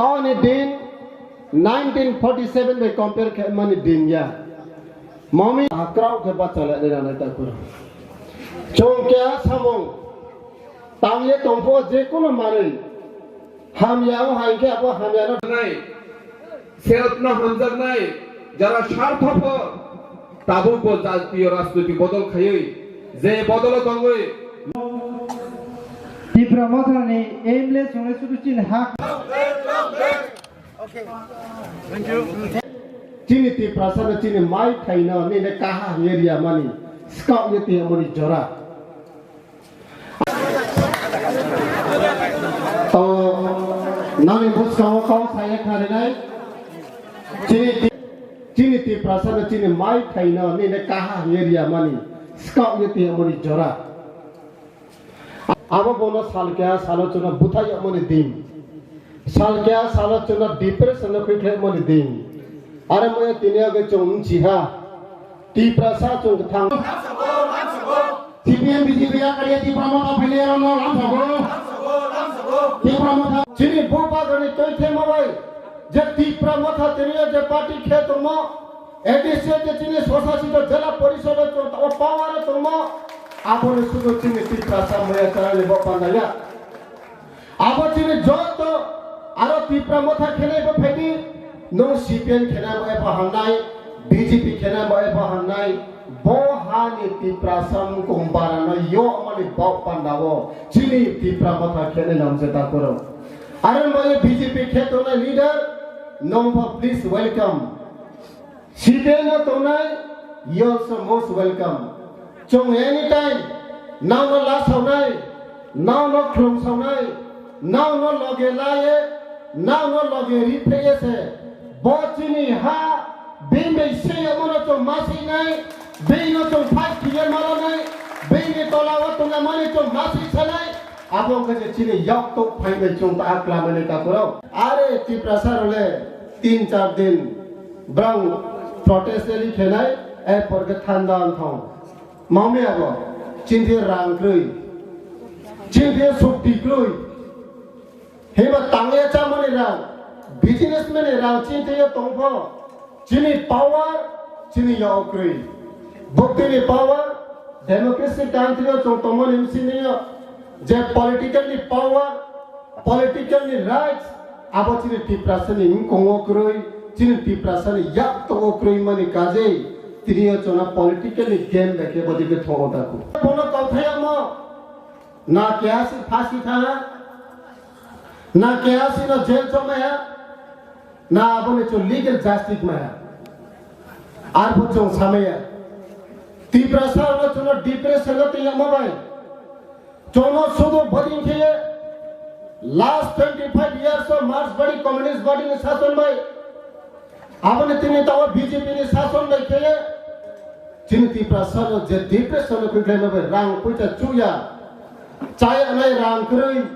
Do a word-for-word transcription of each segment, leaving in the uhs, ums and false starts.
Ani din nineteen forty seven bai compare khe mani din ya. Mami hakrao khe bachalai nai ta kura. Chwng keha samung tangye tongpho je kono manwi hamya o hai khe abo hamya no nai. Self no hamjaknai jara sarthopor tabuk bo jatiyo rajnoitik bodol khaiwi je bodolo tongwi Tipra Mothani aimless hwnwi sudu chini hak. Chini Tiprasa no chini mai thaino nini kaha hwnwi riya mani skau ye tiyamoni jora. To nani bwskango kok saya kharinai. Chini Ti-, chini Tiprasa no chini mai thaino nini kaha hwnwi riya mani skau ye tiyamoni jora. Abo bono salkya salo chwngno bwthai yokmani din. Salkya salo chwngno depression no khwikhlaimani din. Are moya tini age chwng wngchiha. Tiprasa chwng kwthang. C P M B J P ya kariya Tipra Motha phile rano lamsago. Tipra Motha. Chini bupa gani twi thema bai. Je Tipra Motha tini je party khe tongmo. A D C je chini swsasito jela porisodo chwng o power o tongmo, aboni sudu chini Tiprasa moya chwraini bo pandaya. Abo chini joto aro Tipra Motha khenai bo phaidi, nwng C P M khenai bo ebo hamnai, B J P khenai bo ebo hamnai, bo hani Tiprasa mukung barano yo mani bo pandao chini Tipra Motha khenai namse takuro. Aro bo B J P khe tongnai leader, nwng bo please welcome. C P I no tongnai, you also most welcome. Chwng anytime, nono lasaunai, nono khlumsaunai, nono loge laye, nono loge ripheye se. Bo chini ha, bini bai seyamano chwng masinai, bini no chwng fight khiye malanai, bini tola o tongnamani chwng masi sanai, abo wngkha je chini yaktuk phainai chwng ta aklamani takurok. Are Tiprasa role tin char din Brang protest rally khenai, e porke thanda wngthong. Mami abo, chini rang krwi. Chini sukti krwi. Heba tangya chamani rang, businessman ni rang chini tongpho. Chini power, chini yo krwi. Buktini power, democracy country o chwng tongmani bsini yo. Je political ni power, political ni rights, abo chini Tiprasa ni wngkong o kwrwi, chini Tiprasa ni yak tongo kwrwi mani kajei, tini o chwngno political ni game bai khe bodi khe thongo daku. Bono tongthai amo, na keha si phasi thana, na keha si no jail chomaya, na aboni chwng legal justice maya. Arphuh chwng samaya. Tiprasa no chwngno depression o tiyamo bai. Chwngno sudu bodin khe last twenty five years o Marxist body, Communist body ni sason bai. Aboni tini tawa B J P ni sason bai khe chini Tiprasa no je depression o kwkhlai ma bai rang puita chuya. Chaya nai rang kwrwi,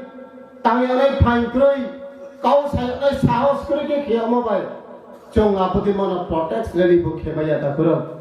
tangya nai phain kwrwi, kau saya nai sahos kwrwi khe khiyamo bai. Chwng abodi mano protest rally bo khemaya da kwrwi.